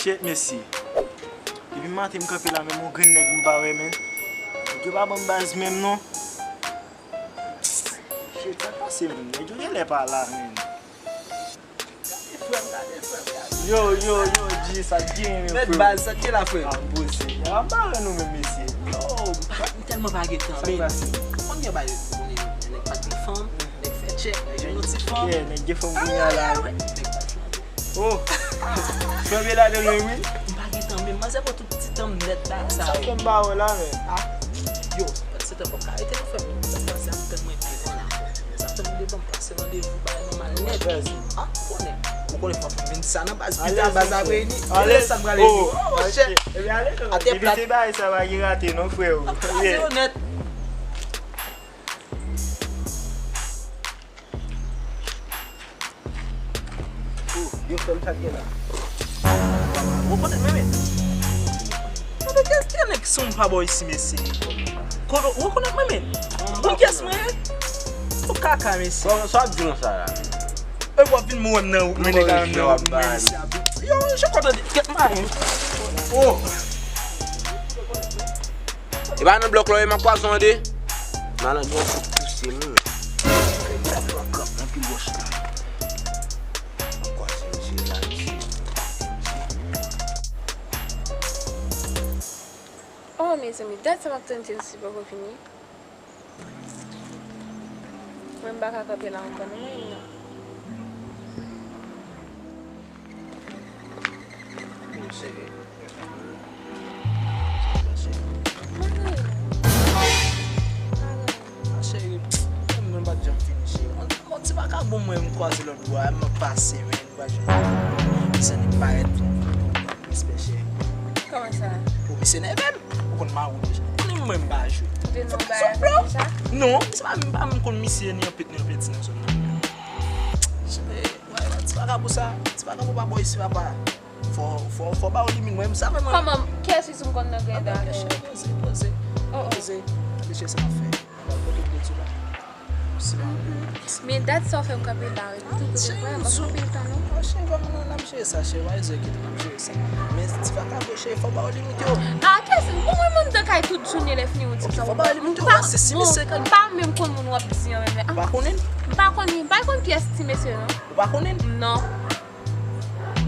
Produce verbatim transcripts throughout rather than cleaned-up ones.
Shit, mesye. Depi maten m kanpe la, menm yon grenn nèg m pa wè, men. Nèg yo pa ban m baz menm, non. Shit, sa k pase, menm? Nèg yo genlè pa la, menm. Gade frè m, gade frè m, gade. Yo, yo, yo, G, sa k genyen, frè? Mèt baz, sa k gen la, frè? Ah, boze. Ah, m pa wè nou menm, mesye. Yo, m pa, m tèlman pa gen tan, men. Sa k pase? Ou konn gen bagay, ou konnen, nèg pa gen fanm, nèg fè tchèk, nèg gen yon ti fanm. Yeah, nèg gen fanm kounye a la. Ah, wi, nèg pa gen fanm. Oh! Frè Bela de lwen, wi. M pa gen tan, men manzè pran tout ti tan m nèt bagay sa yo. Sa fè m ba wè la, men. Ah, yo, se tan pap ka rete, nou fè m sa pase ap tann mwen pi lwen la. Sa fè m devan m pase randevou bay nòmal nèt. Ah, ou konnen. Ou konnen fòk m vin sa nan baz, pita baz ap reyini. E lè sa m prale di. Oh, monchè. Atè plat. Depi se bagay sa pa gen rate, non, frè. Ap kraze yo nèt. Oh, yo fè m sa k gen la. Ou rekonèt mwen menm? Gade kèl, kèl nèg ki son pa bò isi, mesye. Ou rekonèt mwen menm? Ou konn kiyès mwen ye? Ou kaka, mesye. Bon, sa w ap di konsa la? E w ap vin mwen nan wout, men nèg la nan wout, men mesye ap vin. Yo, je kontan di kèt mwen. Oh! E pa nan blòk la w ye, m ap kwaze w an de. Malandren ap pouse m wi. Kèt mwen ap pran kòb nan pi wòch la. M ap kwaze misye la, misye. Oh, mezanmi, dat sa m ap tann Chelsea poko vini. Mwen m pa ka kanpe la ankò non, mwen menm non. Cheri. Cheri. Cheri, mwen pa t janm fini, cheri. Mwen, mwen ti vakabon mwen m kwaze lòt bò a, m ap pase, men m pa janm. Misye li parèt vin vin pran respè, cheri. Kòman sa? Pou misye nève m. Ou konn mari w deja. Ou konnen mwen m pa jwe. Ou te nan yon bagay avèk li sa? Non, se pa, m pa menm konn misye ni anpèt ni anpèt nan zòn nan. Cheri, wè, ti vakabon sa, ti vakabon pa bò isi, papa. Fò, fò, fò ba w limit, mwen, m sa fè mwen. Kòman, kiyès wi si m konn nan grenn dan avè w? Poze, poze, poze. Gade cheri sa m ap fè. M ap pote w de sou la. Si m ap. Men dat sa w fè m kanpe la wi. Tou kote frè, m pa pran anpil tan non. Oh, cheri, ban m nan, n ap jere sa, cheri. Pa bezwen enkyete, n ap jere sa. Men ti vakabon, cheri, fò ba w limit yo. Ah, kiyès, bon, mwen, mwen nan kay tout jounen lè fini ou di sa. Fò ba w limit yo, se si misye ka. M pa menm konn moun w ap di an menm. Ou pa konnen? M pa konn li, m pa konn kiyès ti mesye non. Ou pa konnen? Non.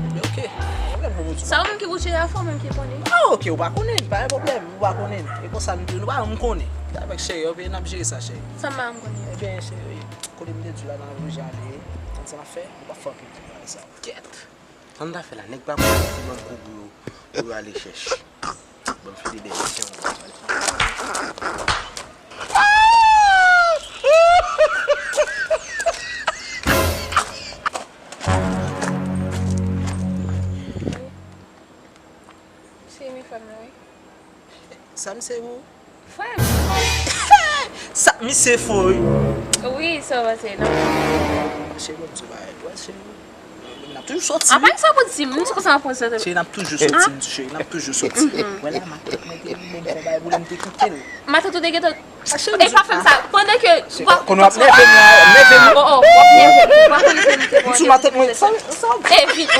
Ebyen, oke. Pa gen pwoblèm, fò mwen di w. Sa ou menm ki pou jere afè w menm ki konnen. Ah, oke, ou pa konnen, pa gen pwoblèm, ou pa konnen. E konsa nou, nou pa janm konnen. Avèk cheri, oke, n ap jere sa, cheri. Sa m pa janm konnen. Ebyen, cheri, kote m te di w la, n ap oblije ale. Konn sa n ap fè, nou pa fè anpil tan sa. Kèt. Sa m ta fè la, nèg pa konn si ban m kouri yo, pou yo ale chèche. Ban m file dèyè misyon. Se mi fanm nan, wi. Sa misye ou? Frè m. Sa misye fò wi. Wi, sa w panse non? Cheri, bon, m sou bagay. Wè, cheri. N ap toujou soti. Apa sa pou di m, m sou konsa pou soti. Cheri, n ap toujou soti, m di cheri, n ap toujou soti. Wè la, matant mwen te vin bon fè bagay pou li, m te kite l. Matant ou te gentan. E pa fè m sa. Pandan ke w ap konn w ap nève m la, w ap nève m. Oh, oh, w ap nève m. Ou pa konn ke m te bon. M sou matant mwen, sa, sa. E vin, oh.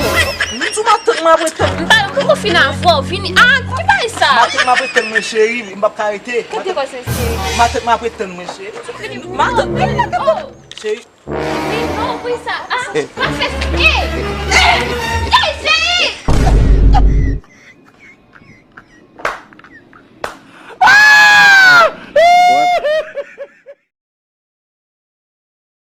M sou matant mwen apre tan. M pa, m poko fin avè w, vini. Ah, ki bagay sa? Matant mwen apre tan mwen cheri, m p ap ka rete. Kote kò se cheri? Matant mwen apre tan mwen cheri. Matant mwen. Oh. Cheri. Wi, non, wi, sa. Ah, pa fè sa. Eh! Eh!